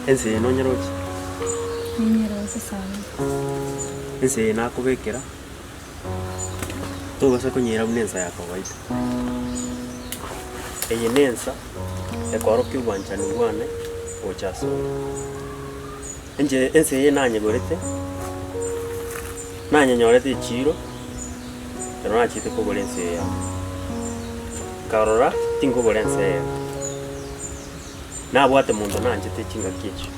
Ense eye nonyeroche? Ninyeroche sana. Ense eye nakobekera, tobasa konyeira buna ensa ya kawaida. Eye nensa ekoorokia obwanchani bwane gocha asore. Inche ense eye nanyegorete, nanyenyorete echiiro, ekero nachete kogora ense eye yane. Nkarora tinkogora ense eyemo, nabwate monto nanchete chingaki echio,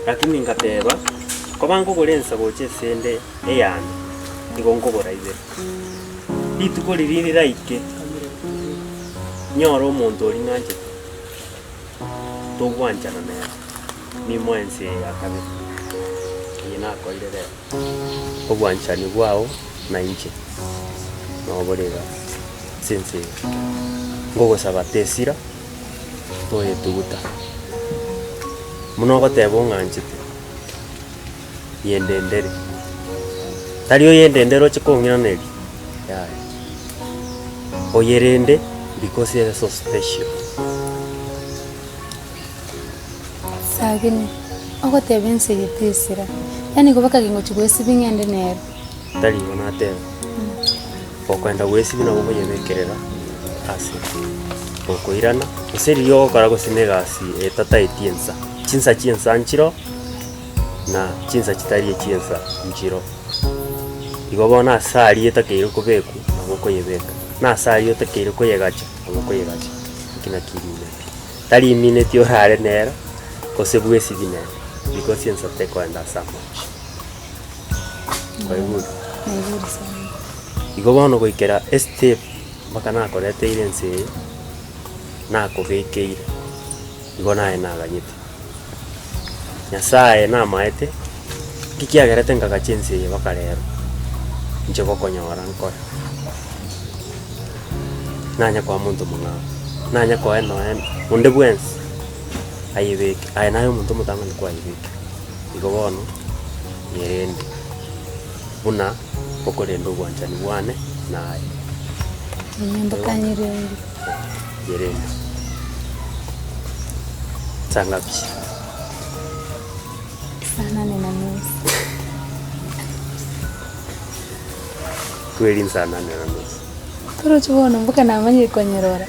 lakini ngateba, koba nkogora ensa gocha ase ende eyane, nigo nkogora ibere. Rituko riria riraike, nyore omonto oria ng'anchete, togwanchana nere, nimoe ense eye ya kabere, eye nakoire rero. Obwanchani bwao na inche nobore iga ase ense eye, ngogosaba tesira, toyetuguta. Buna ogoteba ong'anchete, yendendere, tari oyendendere oche kong'iraneria, yaya, oyerende because ere so special. Sagini, ogoteba ense eye tesira, yaani igo bakagia ngochia goesibia ng'ende nere. Tari igo nateba, gokoenda goesibia nabo okoyebekerera ase gokoirana, gose riria ogokora gose na egasi etataeti ensa, chinsa chia ensa nchiroo, na chinsa chitari echiensa nchiroo. Igo bono ase aria etakeire kobekwa nabo okoyebeka, na ase aria otakeire koyegacha nabo okoyegacha, eki naki rimineti. Tari mineti orare nero, gose bwesibie nere, because ensa tekoenda ase amache. Kwaigure? Naigure sana. Igo bono goikera estep mpaka nakoreteire ense eye, nakobekeire, igo naye naganyete. Nyasaye namaete, nki kiagerete nkagacha ense eye mpaka rero, inche gokonyora nkore. Nanye koa monto omong'ao, nanye koa noe onde bwensi ayebeke, aye naye omonto omotang'ani kwayebekire. Igo bono, nyerende buna okorenda obwanchani bwane naye. Mpaka nyerende. Nyerende. Saa ngapi? Saa nane na nusu. Kweri nsaa nane na nusu. Torochi bono mpaka namanyire konyerora.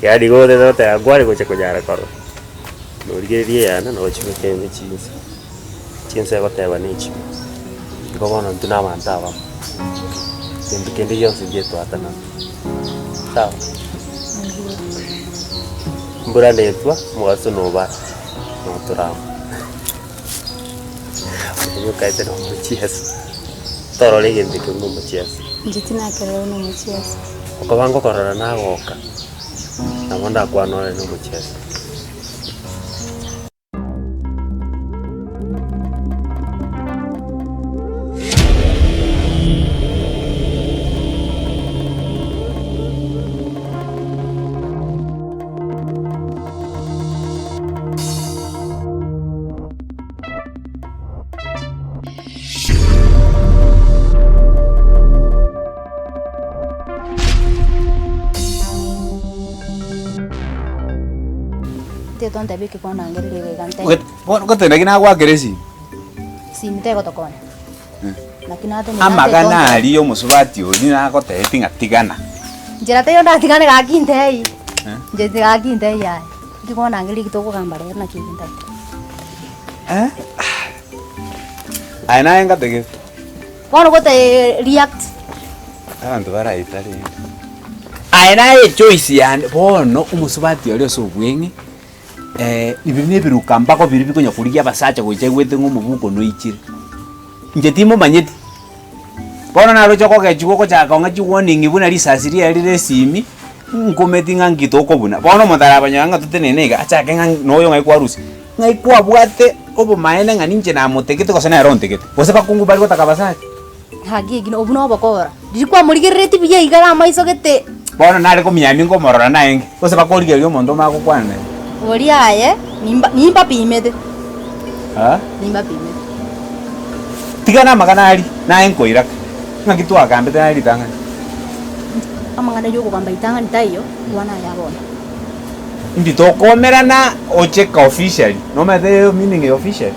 Yaani igo otete goteba nkware gocha konyara korora, norigereria eyane na ochibeke ime chinsa, chinsa egoteba na echimo. Igo bono intwe na abanto abamo, gento kende gionsi ngetwatanana, sawa? Mbura netwa, omogaso nobara, notora amo. Onye okaete na omochiesi, torora egento ekio buna omochiesi. Inche tinakerora buna omochiesi. Okoba ngokorora nagoka, nabo ndakwane ore na omochiesi. Tontebi eki kwanangereria iga iga ntebi. Bono goteba naki nagoakera esimi. Simi tegotokonya. Naki natenena Amagana aria omosubati oria nagotebetie ng'a tigana. Nchera teiyo ndatigane gaki ntei. Inche gaki ntei yaya. Nki kwanangereria eki tokogamba rero naki eki ntagete. Aye naye ngatagete. Bono gote react. Abanto baraita rende. Aye naye echoice yane bono omosubati oria ase obweng'e. Ebi nebiruka mpaka biria bikonya korigia abasacha gocha aigwete ng'a omobuko noichire. Inche timomanyeti, bono naroche okogechigwa ogochaka kong'a chiwarning buna risasi riaye rire esimi, nkometi ng'a nki tokobuna. Bono omonto arabanyore ng'a totenene iga, achake ng'a noyo ng'ai kwarusia, ng'ai kwabwate obomaene ng'a ninche namotegete gose nere ontegete, gose bakungu mbari gotaka abasacha. Gaki eki obwo nobokora, riria kwamorigereretie buya iga amaiso gete. Bono nare komiamia nkomorora naenge, gose bakorigereria omonto omanye gokwana nere. Oria aye nimba nimbapimete, Ah? nimbapimete. Tiga namagana aria, naye nkoiraka. Ng'aki twagambete naye ritang'ani? Amang'ana ya okogamba ritang'ani taiyo, kwana aya bono. Indi tokomerana oche ka officially, nomanyete meaning ya officially?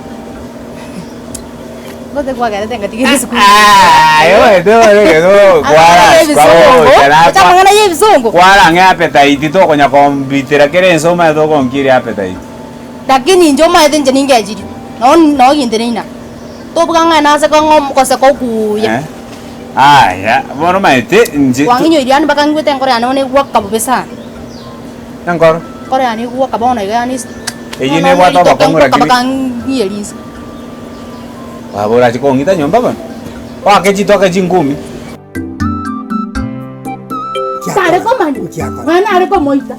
Gose kwagerete ngatiga esukuru. Aye omanyete bono ekero Amang'ana ya ebisongo, kwaraswa oche amang'ana ya ebisongo. kwarang'e appetite tokonya kombitera kera ense omanyete ogonkiria appetite. Lakini inche omanyete inche ningechirie, noo noo ginte neina. Tobuga ng'a naseka ng'a omogoseka okuya. Eh, aya bono omanyete inche to Kwang'inyoirie yaani mpaka ngigwete enkoro yane bono egwoka bobe sana. Enkoro? Enkoro yane egwoka bono iga yaani Eyio nebwate obokong'u ngwoka lakini mpaka ng'iyie rinse. Baba orache kong'ita nyomba bono, oake chitoke chingumi. Tare komanya, nonya nare komoita.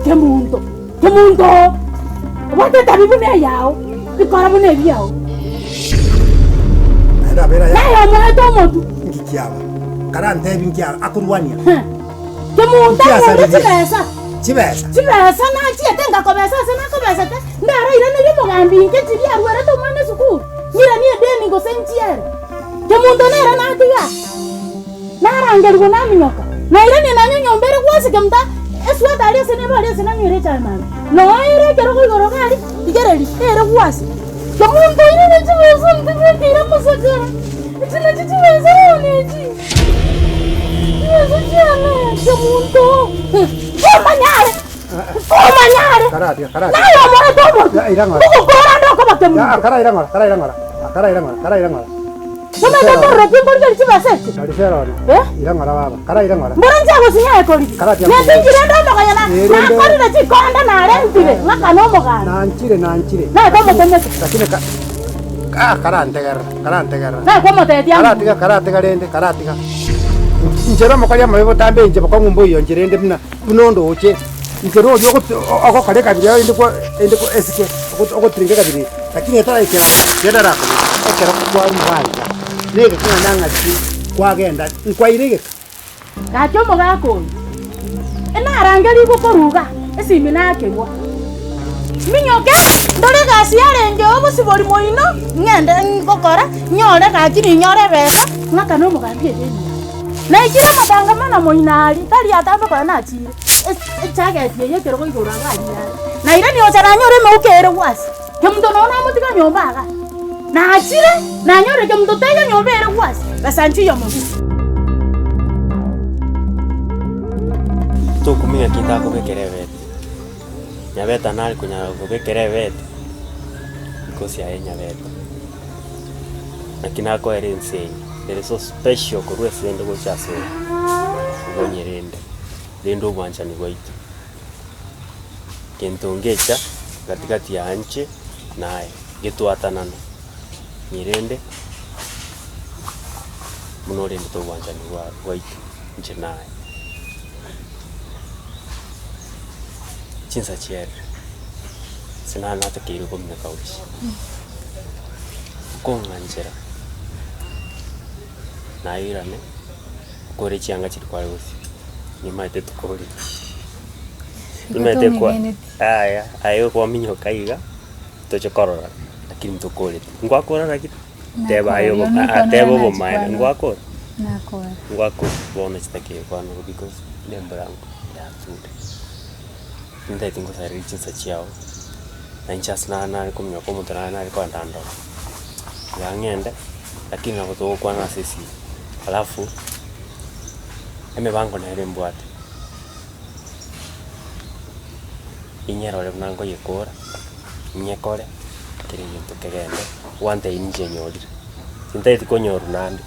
Kemunto, kemunto, obwate etabi buna eyao, bikora buna ebiao. Naye omoete omotwe. Kemunto ang'ore chibesa. Chibesa nachiete ngakobesa ase nakobesete, ndarairanerie omogambi inche chiria arwerete omwana esukuru, ng'iranie edeni gose nchiere. Kemunto nere natiga, narangerigwe naminyoka, nairania nanywa enyomba ere gwase kemunto esweta aria ase neba aria ase nanywere echae mambia. Noe ere ekerogo igoro iga aria, rigereria, ere gwase. Kemunto oirire chibesa ntibekeire mosakara, echi nachio chibesa bono echi, chibesa chiane kemunto, komanyare, komanyare, naye omoete omotwe, ogokora ande okoba kemunto. Omanyete okorora ki nkorigereria chibesa echi? Eh? Mboro inche agosinya aye korigia. Netinchire inde omogoya na nakorire chikonda narentire ng'akane omoganda. Naye kwamotomete. Naye kwamotebetie amo. Inche nomokori amabe botambe inche bokong'u mboiyo inche rende buna buna ondoche, inche noria ogokora ekabira erinde erinde esike ogotiringa ekabira eye. Lakini etaraikera kende arakore, ekero kwarwa gwancha, na egeka ng'a nang'aki kwagenda, nkwaire egeka. Gaki omogaka oyo, enarangerigwe korwa iga, esimi nakerwa. Minyoke, ndore egasi yarengeo obosibori moino, ng'ende ngokora, nyore gaki ninyore ebesa, ng'akane omogambi edeni yane. Naikire amatangamano moino aria, tari atambe konya nachire, echageti eye ekerogo igoro iga aria yare. Nairania gocha nanyora emeuko ere gwasi. Kemunto nonya namotiga nyomba iga, nachire, nanyorire kemunto taiyo nyomba ere gwasi, besa nchiyo mobisa. Tokumenya ki ntakobekera ebete, nyabeta nare konyara kobekera ebete, because aye nyabeta. Naki nakoera ense eye, ere so special korwa ase ende gocha ase ore, igo nyerende, rende obwanchani bwaito. Gento ngecha gati gati ya inche na aye, getwatanana, nyerende buna orendete obwanchani bwa bwaito inche na aye. Chinsa chiarire, ase naro natakeire kominyoka gochia, okong'anchera nairane. Okore chianga chiria kware gosibia, nimaete tokoreti. Nimaete kwa yaya aye okwaminyoka iga, toche korora lakini ntokoreti. Ngwakora lakini? Teba aye obo aa teba obomaene, ngwakora? Ngwakora, bono chidakika kwanora because nembura yature. Nintagete ngosarerie chinsa chiago, na inche ase nare nare kominyoka omonto nare nare kogenda ndore. Iga ng'ende, lakini nabo togokwana ase esimi. Alafu, emebango nere mbwate, inyerore buna nkoyekora, nyekore, kera egento kegende, gwantebia ninche nyorire, tintageti konyorwa naende,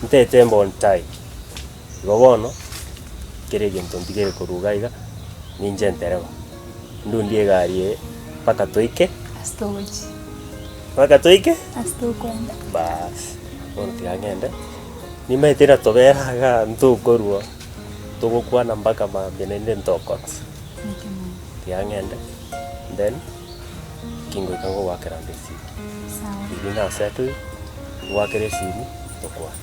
ntagete mbe on time. Igo bono, kera egento ntigere korwa iga iga, ninche entereba, ndundie egari eye mpaka toike, Ase togochia. mpaka toike. Ase tokoenda. Baas, bono tiga ng'ende, nimaete natobera igaa ntokorwa, togokwana mpaka mambia naende ntokosa. Tiga ng'ende, then, kingoika ngogoakera nde esimi. Sawa. Riria nasettled, ngoakere esimi, tokwane.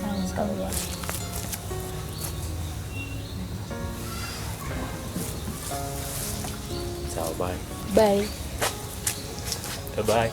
Sawa. Sawa basi. Sawa bye. Bye. Bye.